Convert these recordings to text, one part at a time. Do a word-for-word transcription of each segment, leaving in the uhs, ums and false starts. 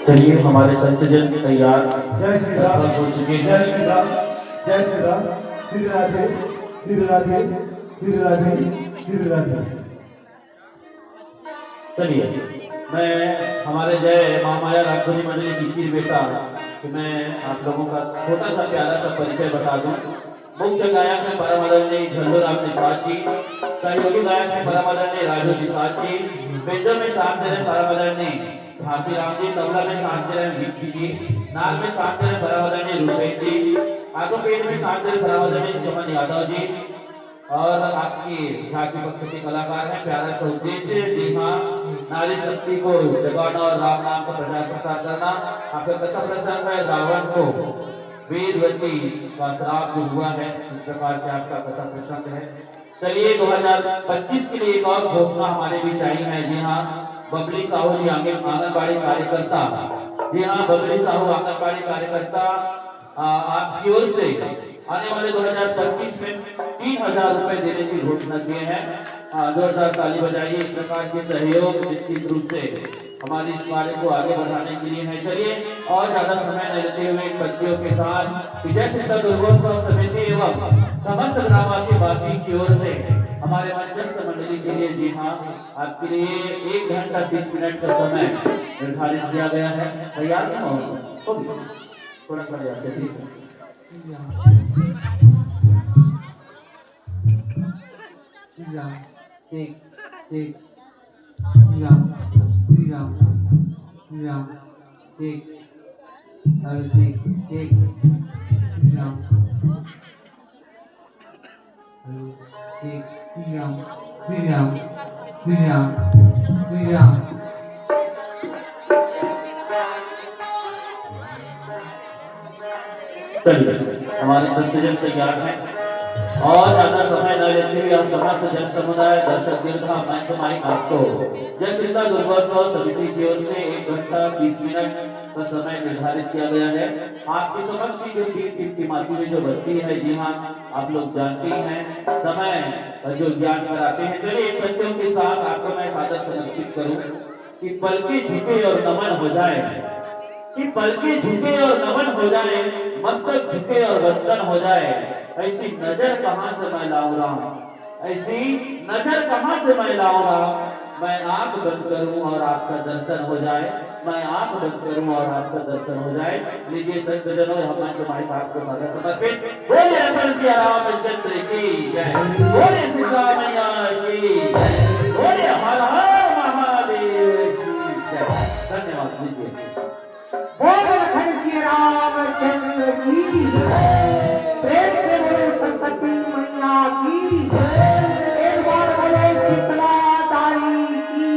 चलिए, हमारे संतजन तैयार जय श्री राम। लगभग हो चुके हैं। जय श्री राम। जय श्री राम। श्री राधे, श्री राधे, श्री राधे, श्री राधे। चलिए, मैं हमारे जय महामाया रागधुनी मंडली की किरपेट से मैं आप लोगों का छोटा सा प्यारा सा परिचय बता दूं। मुख्य गायक हैं परम आदरणीय झल्लू राम निषाद जी, सहयोगी गायक हैं परम आदरणीय राजू निषाद जी, बेंजो में साथ दे रहे परम आदरणीय घासीराम जी, तबला में साथ दे रहे विक्की जी, नाल में साथ दे रहे परम आदरणीय रूपेश जी, आगो पेड़ में साथ दे रहे परम आदरणीय चमन यादव जी, और आपकी झांकी पक्ष के कलाकार हैं प्यारा सा उद्देश्य, जी हाँ, नारी शक्ति को जगाना और राम नाम का प्रचार प्रसार करना। आपका कथा प्रसंग है रावण को वीरवती का श्राप जो हुआ है, इस प्रकार से आपका कथा प्रसंग है। चलिए, दो हज़ार पच्चीस के लिए एक और घोषणा हमारे बीच आई है। जी हाँ, बबली साहू जी आंगन-, आंगनबाड़ी कार्यकर्ता, जी हाँ, बबली साहू आंगनबाड़ी कार्यकर्ता, आ, आपकी ओर से आने वाले दो हज़ार पच्चीस में तीन हज़ार रुपए देने की घोषणा किए हैं। आ, जोरदार ताली बजाइए इस प्रकार के सहयोग निश्चित रूप से हमारे इस कार्य को आगे बढ़ाने के लिए है। चलिए, और ज्यादा समय न लेते हुए पत्तियों के साथ विजय सिंह दुर्गोत्सव समिति एवं समस्त ग्रामवासी वासी की ओर से हमारे मंचस्थ मंडली के लिए, जी हाँ, आपके लिए एक घंटा तीस मिनट का समय निर्धारित किया गया है। तैयार हो? हो गया। थोड़ा खड़े आके, ठीक है। Shri Ram, check, check. Shri Ram, Shri Ram, Shri Ram, check. Hello, check, check. Shri Ram. Hello, check. Shri Ram, Shri Ram, Shri Ram, Shri Ram. चलिए, हमारे संतजन तैयार हैं और ज्यादा समय न लेते हुए हम समस्त जन समुदाय, दर्शक दीर्घा, मंच माइक आपको जय श्री दुर्गोत्सव समिति की ओर से एक घंटा तीस मिनट का समय निर्धारित किया गया है। आपके समक्ष ही जो टीम टिमटिमाती हुई जो बत्ती है, जी हाँ, आप लोग जानते ही हैं, समय जो ज्ञान कराते हैं। चलिए, एक पत्तियों के साथ आपको मैं सादर समर्पित करूं कि पलके झुके और नमन हो जाए, कि पलके झुके और नमन हो जाए, मस्तक झुके और वंदन हो जाए। ऐसी नजर कहाँ से मैं लाऊं राम, ऐसी नजर कहाँ से मैं लाऊं राम। मैं आंख बंद करूं और आपका दर्शन हो जाए, मैं आंख बंद करूं और आपका दर्शन हो जाए। लीजिए संतजनों, हम मंच माइक आपको सादर समर्पित। बोले अपन सिया रामचंद्र की जय, बोले सीता मैया की जय, बोले हर हर महादेव की जय। धन्यवाद। लीजिए। बोल लखन सिया रामचंद्र की। प्रेम से बोलो सरस्वती मैया की। एक बार बोलो शीतला दाई की।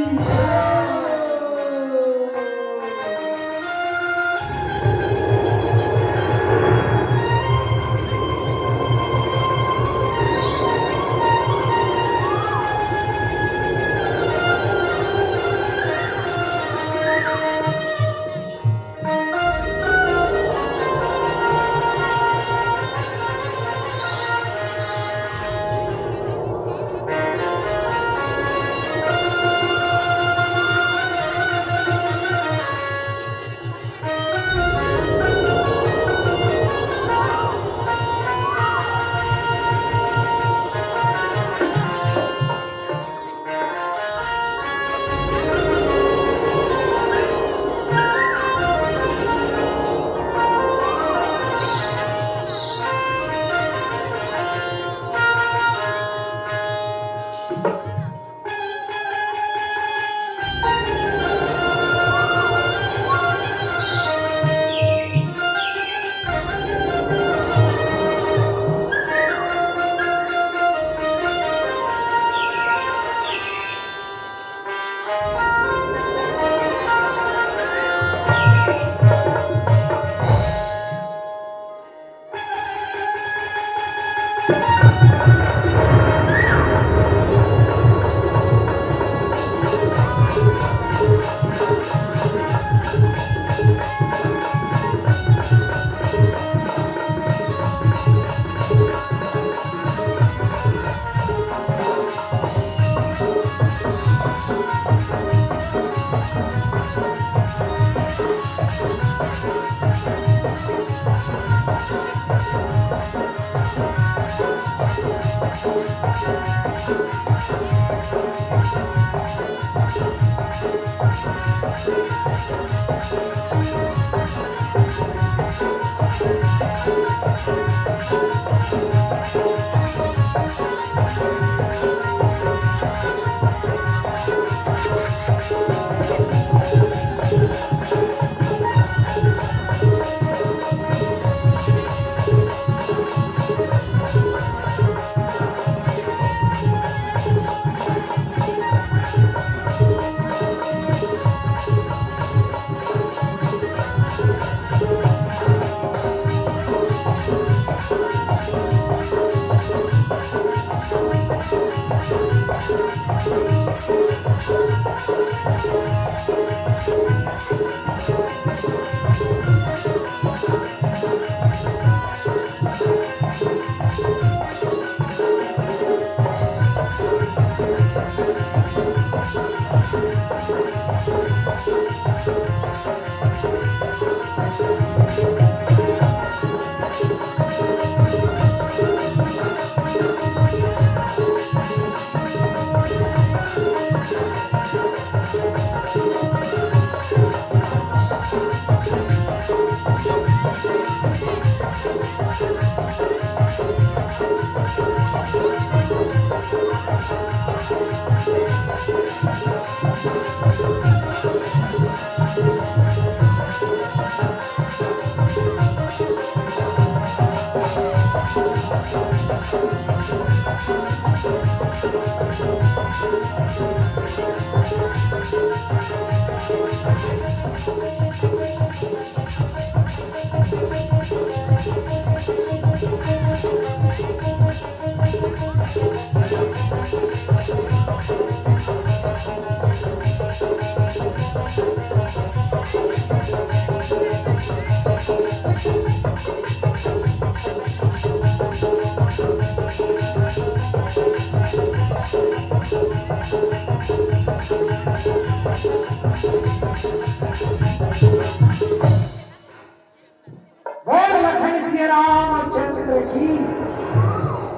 बोल लखन सिया रामचंद्र की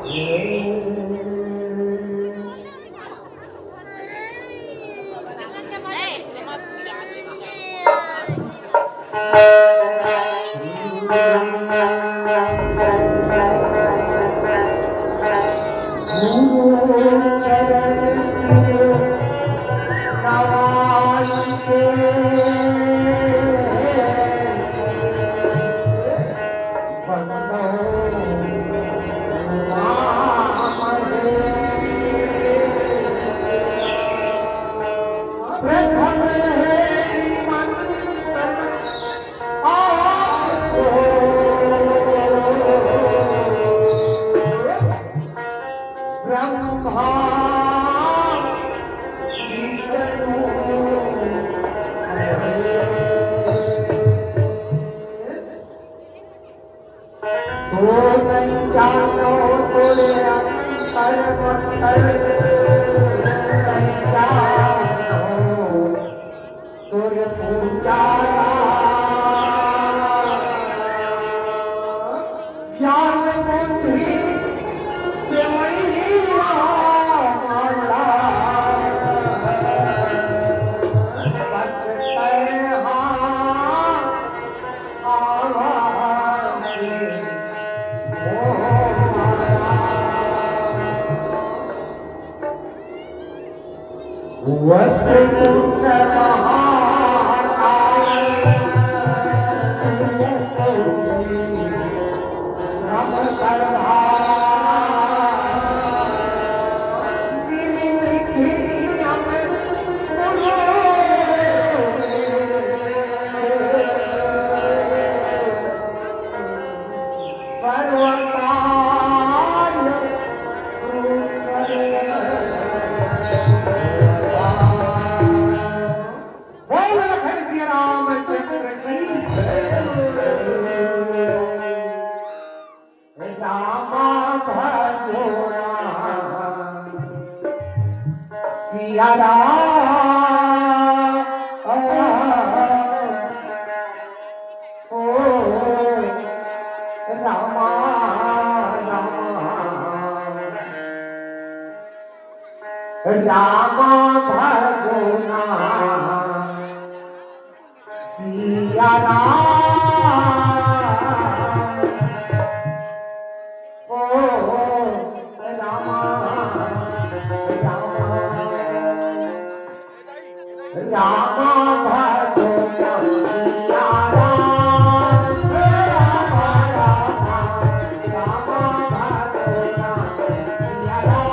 जय। तो नइ जानो तोरे अंतर मंतर, नइ जानो तोरे पूजा। ज्ञान बुद्धि देवइया माला, बस तैं हा वक्रतुंड महाकाय सूर्यकोटि समप्रभा। निर्विघ्नं कुरु मे सर्वकार्येषु सर्वदा। बोल लखन सिया रामचंद्र की जय। रामा भजो राम, सिया राम। रामा भजो ना सिया राम, ओ रामा, रामा, रामा भजो ना सिया राम, रामा, रामा, रामा भजो ना सिया राम।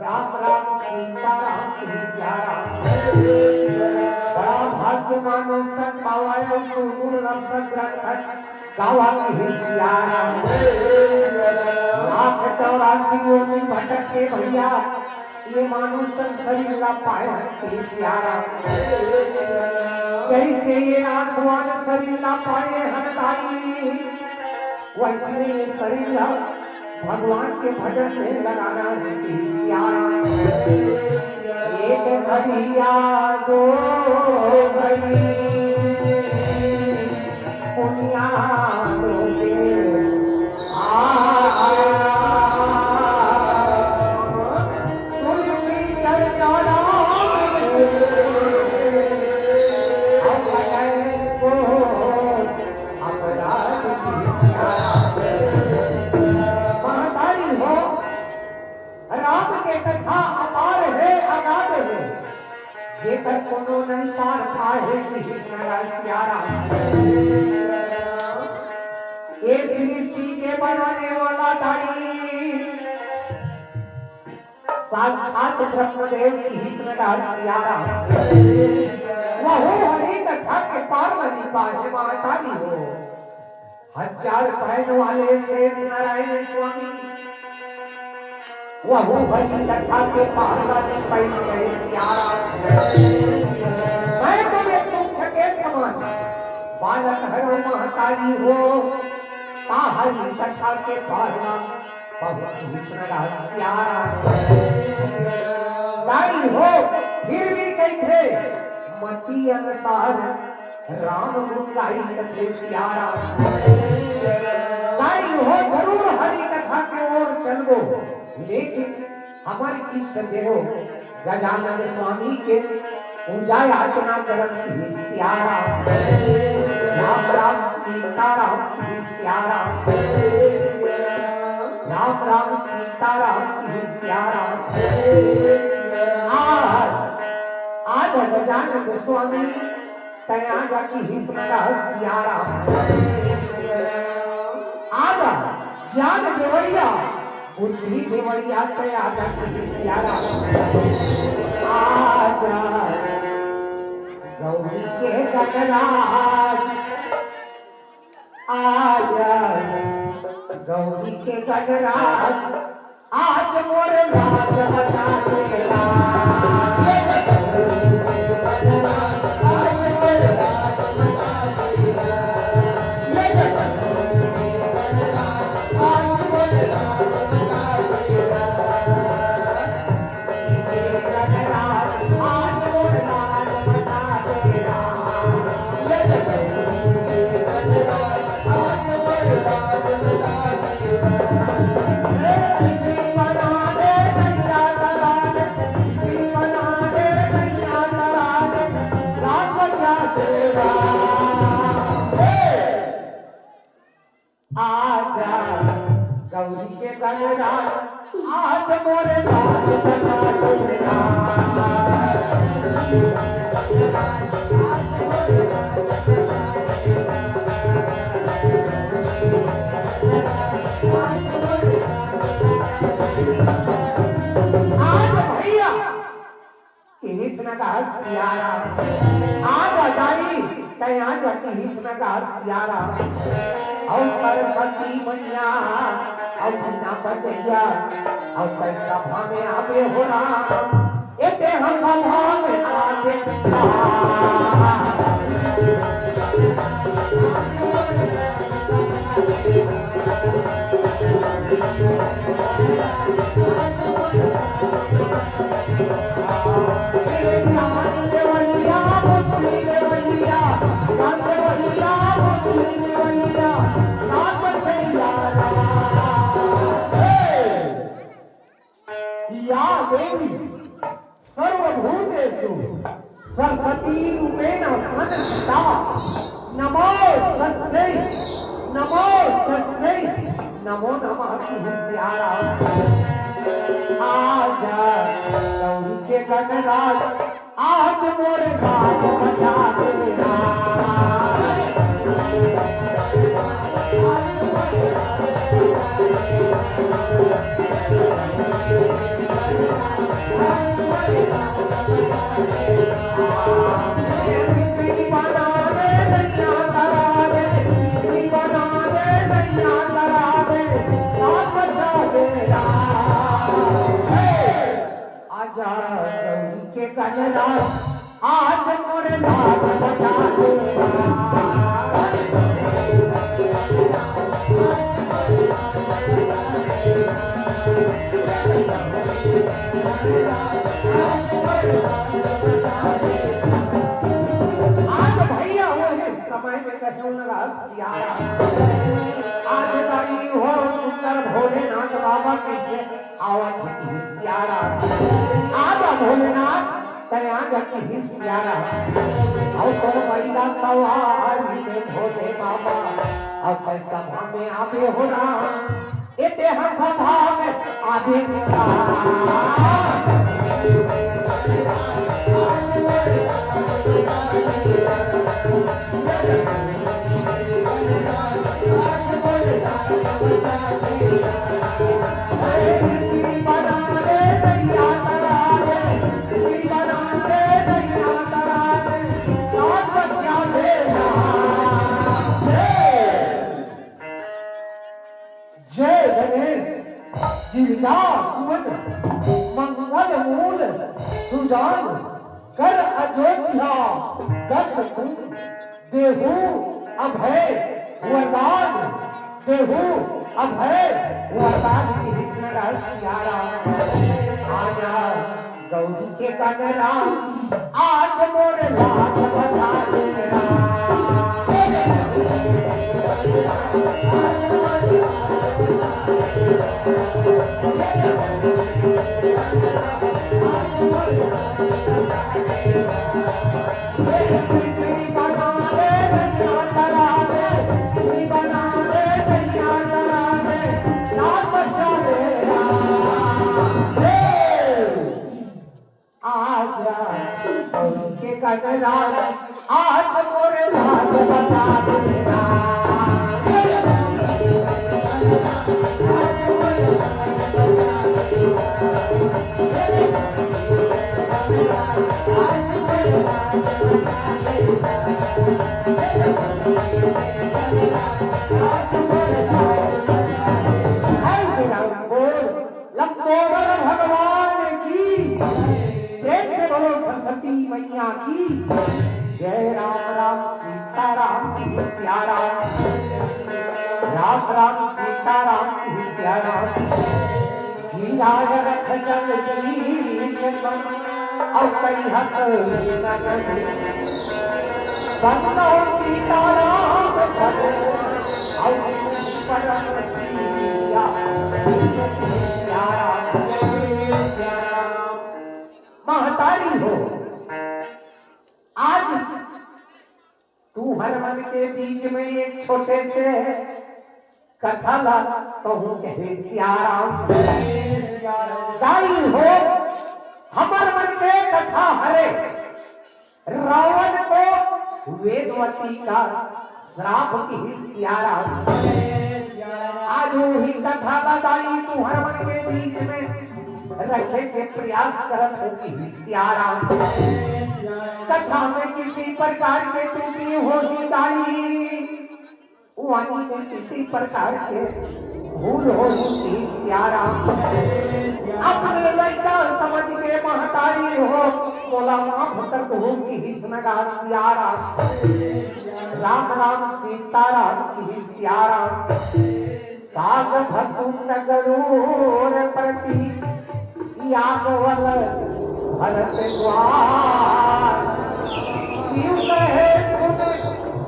राम राम सीता राम की सिया राम। बड़ा भाग्य मानुष तन पावै, अउ सुर दुर्लभ सत ग्रंथन गावै की सिया राम। लाख चौरासी योनि भटक के भैया, ये मानुष तन शरीर ला पाए हन की सिया राम। जैसे ये नासवान शरीर ला पाए हन दाई, वैसने ये शरीर ला भगवान के भजन में लगाना है कि सिया राम। एक घड़िया दो घड़ी पुनिया लोगे। आ, तुलसी चर्चा राम के, हम भजन को अपराध की सिया। महतारी हो, राम के कथा अपार हे, अगाध हे, जेकर कोनो नहीं पार पाए हे, किहिस न राय सिया राम। ये सृष्टि के बनाने वाला दाई, साक्षात ब्रह्मदेव किहिस न राय सिया राम। वहू हरि कथा के पार ल नहीं पाए हे, महतारी हो। हजार पैन वाले शेष नारायण स्वामी, वहू हरि कथा के पार ल नहीं पाइस हे सिया राम। मैं तो एक तुच्छ के समान बालक हरव महतारी हो, का हरि कथा के पार ल पहुँचिस न राय सिया राम। दाई हो, फिर भी कहिथे, मति अनुसार राम गुण गाई कथे सिया राम। दाई हो, जरूर हरि कथा के ओर चलबो, लेकिन हमर इष्ट देव गजानन स्वामी के पूजा याचना करत किहिस सिया राम। राम राम सीता राम किहिस सिया राम। राम राम सीता राम किहिस सिया राम। आज, आज गजानन स्वामी तैं आजा किहिस न राय सिया राम। आजा ज्ञान देवैया, बुद्धि देवैया, तैं आजा किहिस सिया राम। आजा गौरी के गणराज, आजा गौरी के गणराज, आज मोर लाज बचा दे राम। आजा गौरी के गणराज, आज मोरे लाज बचा दे राज। आज भैया किहिस न कहा सियारा, आज दाई, तैं आज किहिस न कहा सियारा। अउ सरस्वती मैया, अउ बीना बजैया, अउ तैं सभा में आबे हो राम, ए तें ह सभा में आबे। या देवी सर्वभूतेषु सरस्वती रूपेण संस्थिता, नमोस्तस्यै, नमोस्तस्यै, नमो नमः। किहिस सियारा, आजा गौरी के गणराज, आज मोर लाज बचा दे राज। आजा गौरी के गणराज, आज मोर लाज बचा दे। आज भैया वो हे समय में कहीं न रह सियारा। आज दाई हो सुंदर भोलेनाथ बाबा कैसे आवत हे सियारा। आजा भोलेनाथ, तैं आजा किहिस सियारा। अउ तोर बैला सवारी में भोले बाबा, अउ तैं सभा में आबे हो राम, ए तें ह सभा में आबे हो राम। जय गणेश गिरजा सुवन मंगल मूल सुजान कर अयोध्या दस कुंज देहु अभय वरदान, देहु अभय वरदान। किहिस न रह सियारा, आजा गौरी के गणराज, आज मोर लाज बचा दे राम। आजा गौरी के गणराज, आज मोर लाज बचा दे राम। ऐसे राम बोल। लंबोदर भगवान की, प्रेम से बोलो सरस्वती मैया की। जय राम राम सीता राम की सिया राम, राम राम सीता राम की सिया राम। गिरा रथ जल बीच सम, अउ करिहस बंदो सीता राम पद, अउ जिनगी परम पिया। महतारी हो, आज तुहर मन के बीच में एक छोटे से कथा ला कहूँ कहे सियाराम। दाई हो, हमर मन के कथा हरे रावण को वेदवती का श्राप किहिस सियाराम। आज उही कथा ला दाई तुहर मन के बीच में रखे के प्रयास करत हों किहिस सियाराम। कथा में किसी प्रकार के त्रुटि होही दाई, वाणी में किसी प्रकार के भूल होही किहिस सियाराम। अपने लइका समझ के महतारी हो, मोला माफ कर दो किहिस न गा सियाराम। राम राम सीताराम किहिस सियाराम। काग भसुन गरुर प्रति यागवल भरत द्वार। शिव कहे सुन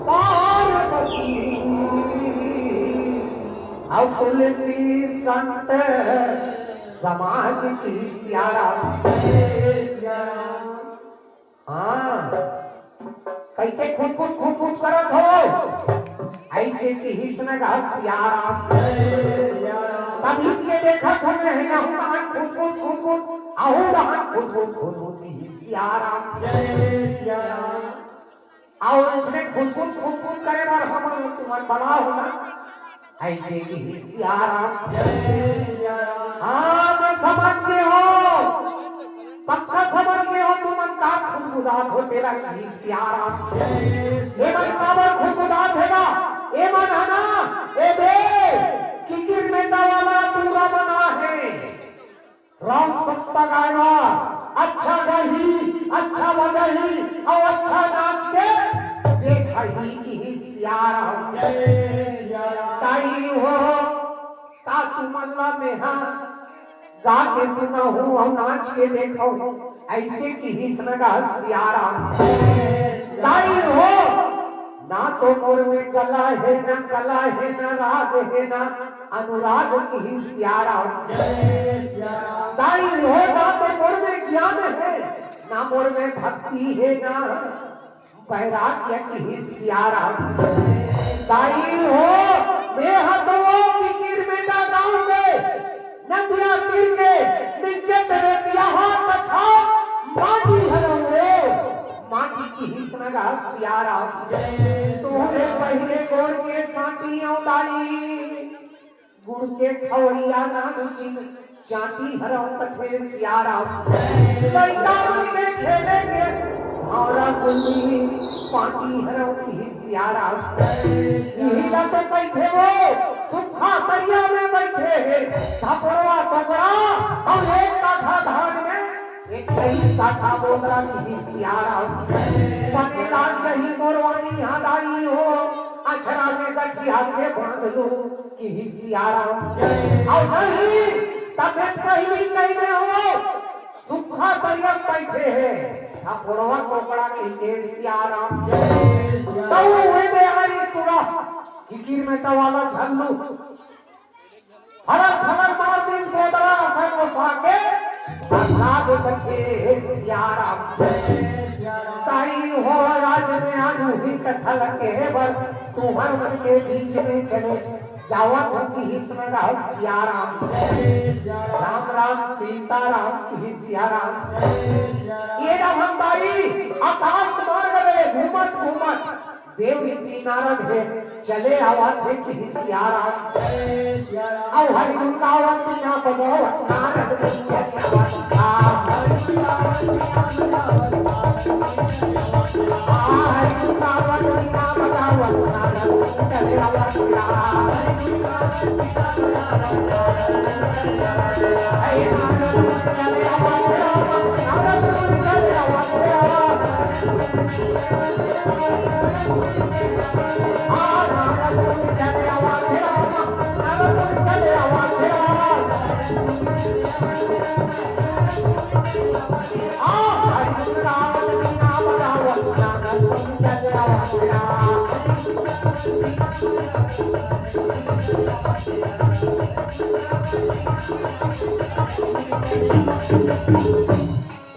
पार्वती, अउ तुलसी संत समाज किहिस सियाराम। हाँ, कइसे खुदबुद खुदबुद करत हो? अइसे किहिस न गा सियाराम। तब इनके देखत हों मैं, अहू डहन खुदबुद खुदबुद, अहू डहन खुदबुद खुदबुद किहिस सियाराम। अउ इसने खुदबुद खुदबुद करे बर हमन तुमन बला हो ना, अइसे किहिस सियाराम। हाँ, मैं समझ गे हों, पक्का समझ गे हों, तुमन का खुदबुदात हो तेला किहिस सियाराम। एमन काबर खुदबुदात हे गा? एमन ह ना, ए दे, किकिर मेटा वाला टूरा बना हे। राम सत्ता गाय बर अच्छा गाही, अच्छा बजाही अउ अच्छा नाच के देखाही किहिस सियाराम। दाई हो, का तुमन ला मेहा गा के सुनाहूँ अउ नाच के देखाहूँ, अइसे किहिस न गा सियाराम। दाई हो, ना तो मोर में कला हे, ना कला हे, ना राग हे, ना अनुराग किहिस सियाराम। दाई हो, ना तो मोर में ज्ञान हे, ना मोर में भक्ति हे, ना वैराग्य किहिस सियाराम। दाई हो, मैं ह तो वो किकिर मेटा गाँव के नदिया तीर के निच्चट रेतिया हा कछा माटी हरँव रे, माटी किहिस न गा सियाराम। तोहरे पहिरे गोड़ के सांटी अउ दाई, गुड़ के खवैया नानू चिन चाटी हरँव कथे सियाराम। लइका मन के खेले के भौंरा गुल्ली पाटी हरँव किहिस सियाराम। इही ला तो कहिथे वो सुक्खा तरिया में बइठे हे धपोरवा कोकड़ा, अउ एक काठा धान में एक कई काठा बोदरा किहिस सियाराम। बने लाग जही मोर वाणी हा दाई हो, अछरा में गठिया के बांध लूं किहिस सियाराम। अउ नहीं, तब मैं पहिली कहि दे हों, सुक्खा तरिया में बइठे हे धपोरवा कोकड़ा कहिके सियाराम। तउ उही दे हरिस टूरा, किकिर मेटा वाला झल्लू फलर फलर मार दिस बोदरा असन ओसा के, असाद कथे सियाराम। दाई हो, आज मैं आजू ही कथा ल कहे बर तुंहर मन के बीच में चले जावत हों किहिस न गा सियाराम। राम राम सीताराम किहिस सियाराम। ये ना भंडारी आकाश मार्ग में घूमत घूमत देव ऋषि नारद हे चले आवत हे किहिस सियाराम। अउ हरि गुण गावत बीना बजावत नारद मुनि चले आवत। हरि गुण गावत बीना बजावत नारद मुनि चले आवत।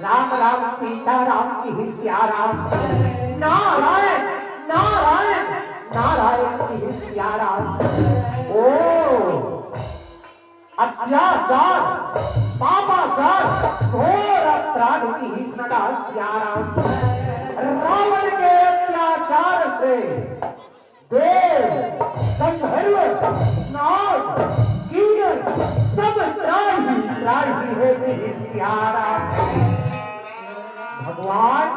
राम राम सीता राम किहिस सियाराम। नारायण, नारायण। सियाराम। ओ अत्याचार, पापाचार, घोर अपराध किहिस न गा सियाराम। रावण के अत्याचार से देव, गंधर्व, नाग, किन्नर सब त्राहि, त्राहि हे किहिस सियाराम। भगवान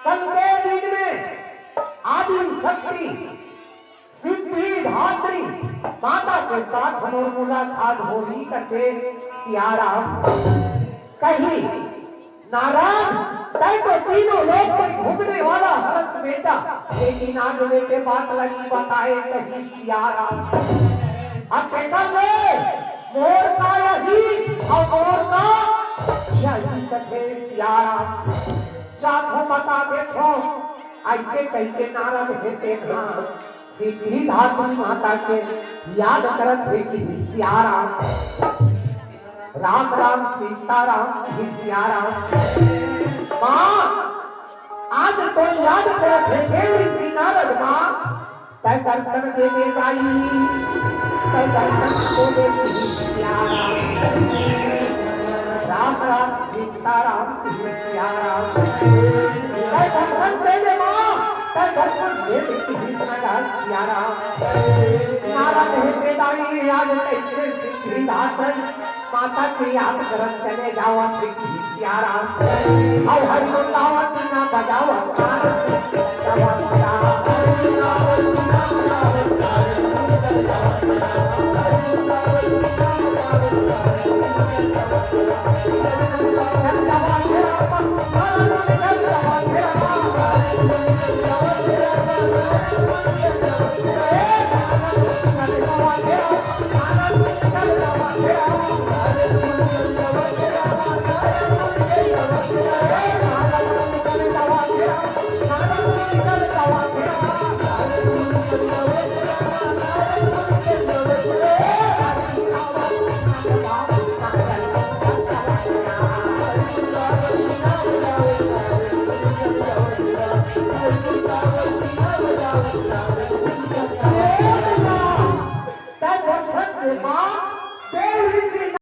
कल के दिन में आदि शक्ति सिद्धिदात्री माता के साथ मोर मुलाकात होही कथे सियाराम। कही, नारद, तैं तो तीनों लोक में घूमने वाला हरस बेटा, लेकिन आज ले ते बात ल नी बताए कही सियाराम। अब देखा ले, मोर का यही और मोर का यही कथे सियाराम। जाथो बता देथो, अइसे कहिके नारद हे तेन ह सिद्धिदात्री माता के याद करत हे कि सियाराम, राम राम सीताराम कि सियाराम। माँ, आज तो याद करत हे देव ऋषि नारद माँ, तैं दर्शन दे दे दाई, तैं दर्शन दे दे कि सियाराम। राम राम सीताराम कि सियाराम। तैं दर्शन दे दे माँ, तैं दर्शन दे दे कि सियाराम। नारद हे दे दाई, आज कइसे सिद्धिदात्री माता के याद करत चले जावत हे कि सियाराम। अउ हरि बोल लावत ना बजावत।